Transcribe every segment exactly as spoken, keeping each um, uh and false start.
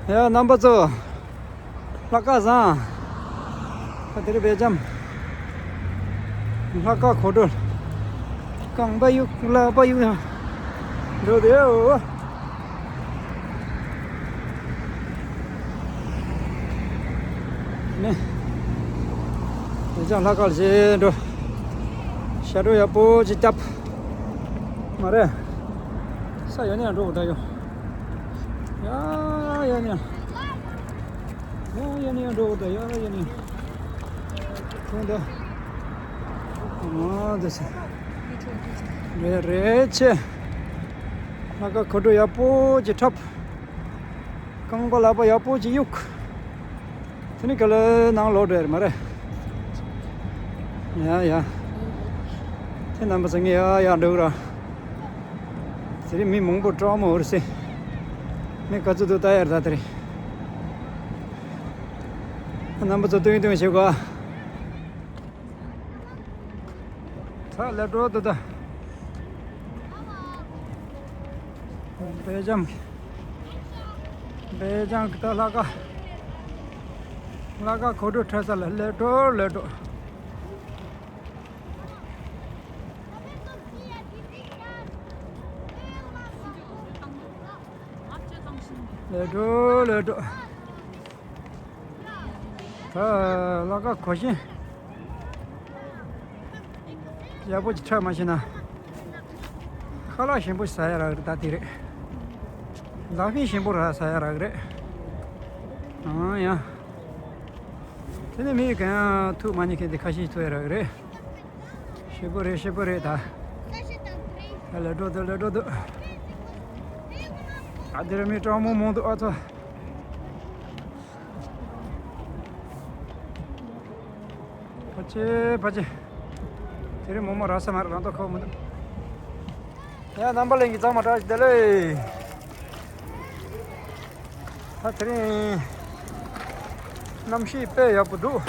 ཡ། རྣམ་པ་ཚོ། ལྷག་དཀར་བཟང་། ད་དེ་རིང་སྦེལ་ཇམ། ལྷག་དཀར་གོ་ཐོས། རྐང་པ་གཡུག་ལག་པ་གཡུག་ཡང་འགྲོ་དེའོ། ནི། སྦེལ་ཇམ་ལྷག་དཀར་ལ་བྱེད་འགྲོ། ཞབས་བྲོ་ཡག་པོ་ཅིག་བརྒྱབ། མ་རེད། ས་ཡོད་ནས་ཡང་འགྲོ་དགོས་ད་ཡོ། ཡ་ཡ་ནས་ཡང་། ཡ་ཡ་ནས་ཡང་འགྲོ་དགོས་ད་ཡ་ཡ་ནས། ཁོང་ད། ཨ་འདི་ཟེར། རེད་རེད་ཆེ། ལྷག་དཀར་གོ་ཐོས་ཡག་པོ་ཅིག་འཁྲབ། རྐང་པ་ལག་པ་ཡག་པོ་ཅིག་གཡུག། དེ་ནི་ག་ལེར་ནང་ལོག་འགྲོ་ཡ་རེད་མ་རེད། ཡ་ཡ། དེ་རྣམ་པ་ཚོ་ངས་ཡ་ཡ་འགྲོ་གི་ར། དེ་རིང་མི་མང་པོ་སྤྲོ་མོ་འུར་སེ། མི་ག་ཚོད་འདུག་ལྟ་ཡ་རེད་ད་དེ་རིང་། རྣམ་པ་ཚོ་སྟོན་སྟོན་བྱེད་དགོས། ད་ལས་འགྲོ་འདུག་ད། སྦེལ་ཇམ། སྦེལ་ཇམ་གི་ད་ལྷག་དཀར། ལྷག་དཀར་གོ་ཐོས་འཁྲབ་ས་ལ་ལས་འགྲོ་ལས་འགྲོ། ལས་འགྲོ་ལས་འགྲོ། ད་ལྷག་དཀར་གོ་ཤེས། ཡག་པོ་ཅིག་འཁྲབ་མ་ཤེས་ན། ཁ་ལག་ཞིམ་པོ་ཟ་ཡ་རག་རེད་ད་དེ་རེད། ལག་པས་ཞིམ་པོ་ར་ཟ་ཡ་རག་རེད། ཨང་ཡ། དེ་ནས་མི་གང་ཡང་ཐུག་མ་ཉེ་མཁན་དེ་ཁ་ཤས་ཐུག་ཡ་རག་རེད། ཞེ་པོ་རེད་ཞེ་པོ་རེད་ད། ཨ་ལས་འགྲོ་འདུག་ལས་འགྲོ་འདུག་ཨ་དེ་རིང་མི་སྤྲོ་མོ་མང་འདུག་ཨ་ཚོ། ཕ་ཆེ་ཕ་ཆེ། དེ་རིང་མོག་མོག་རག་ས་མ་རེད། རང་ཐོག་ཁ་བ་མི་འདུག་ཡ། རྣམ་པ་ལྷན་རྒྱས་ཚང་མ་བཀྲ་ཤིས་བདེ་ལེགས། ད་དེ་རིང་གནམ་གཤིས་དཔེ་ཡག་པོ་འདུག་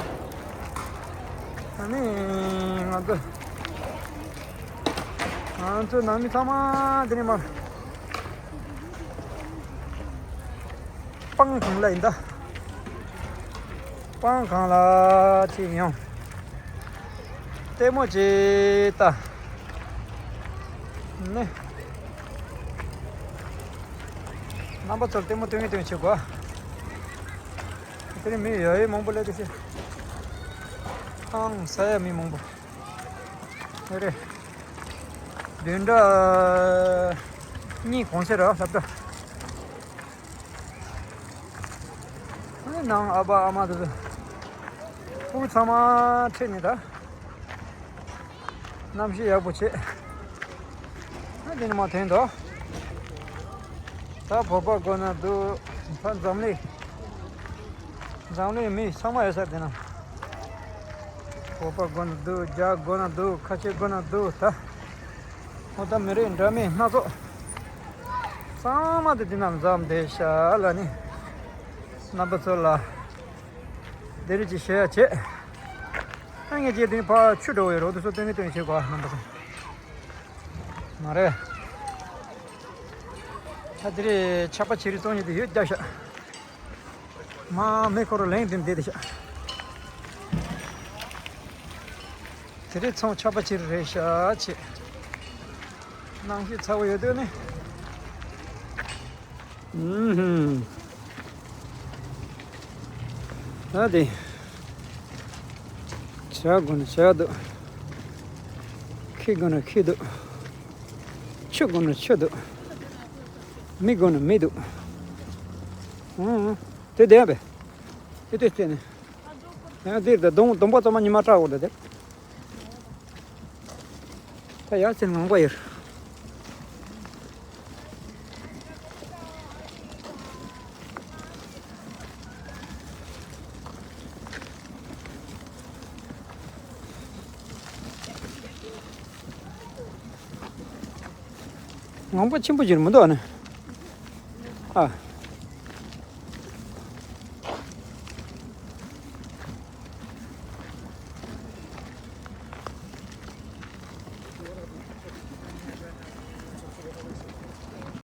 ཨ་ནི་ང་ཚོ་ང་ཚོ་ནང་མི་ཚང་མ་དེ་རིང་མར་སྤང་གང་ལ་ཡིན་ད། སྤང་གང་ལ་ཅིག་ཡོང་། ལྟད་མོ་ཅིག་ལྟ། ནི། རྣམ་པ་ཚོར་ལྟད་མོ་སྟོན་གི་སྟོན་བྱེད་དགོས། དེ་རིང་མི་ཡོད་ཡོད་མང་པོ་སླེབས་ཏེ་ཤི། ཐང་ས་ཡ་མི་མང་པོ། ཨེ་རེད། བདུན་ཕྲག་གཉིས་གོང་ཚད་ར་ལྷག་ད། ཨ་ནང་ཨ་ཕ་ཨ་མ་དེ་ཚོ་ཕྲུ་གུ་ཚང་མ་ཁྲིད་ནས་ད། གནམ་གཤིས་ཡག་པོ་བྱེད། ཨ་དེ་ནི་མ་ཐོན་དོ། ད་བོད་པ་དགོན་ན་འདུག་ད་འཛམ་གླིང་འཛམ་གླིང་མི་ཚང་མ་ཡོད་ས་དེ་ན། བོད་པ་དགོན་ན་འདུག་རྒྱ་དགོན་ན་འདུག་ཁ་ཆེ་དགོན་ན་འདུག་ད། འོ་ད་མི་རིགས་འདྲ་མིན་སྣ་ཚོགས་ཚང་མ་དེ་དེ་ན་འཛོམས་བསྡད་ཤག་ལ་ནི། རྣམ་པ་ཚོ་ལ་བདེ་ལེགས་ཅིག་ཞུ་ཡ་བྱེད། ཨ་ངས་རྗེས་དེ་ཕར་ཆུ་འགྲོ་བའི་རོགས་དེ་ཚོ་སྟོན་གི་སྟོན་བྱེད་དགོས་རྣམ་པ་ཚོ། མ་རེད། ད་དེ་རིང་ཆར་པ་ཆེ་རིགས་བཙོང་ཉེ་དེ་ཡོད་རྒྱབ་ཤག་མ་མེ་འཁོར་ལེན་དེ་འདེད་དེ་ཤག་དེ་རིང་ཚོང་ཆར་པ་ཆེ་རེད་ཤག་ཆེ། གནམ་གཤིས་ཚ་བོ་ཡོད་དུས་ནི། ཨུམ་ཧུམ། ད་དེ། བྱ་དགོས་ན་བྱ་འདུག་ཁྱི་དགོས་ན་ཁྱི་འདུག་ཆུ་དགོས་ན་ཆུ་འདུག་མི་དགོས་ན་མི་འདུག་ཨུམ། དེ་བསྡད་པས། དེ་དེ་བསྟན་ནས། ཡང་འདིར་དང་སྡོང་སྡོང་པོ་ཚང་མ་ཉི་མ་སྐྲག་འོང་ད་དེར། ད་ཡར་ཚེ་ངང་པ་ཡོད། ངང་པ་ཆེན་པོ་ཅིག་མི་འདུག་ཨ་ནི། ཨ།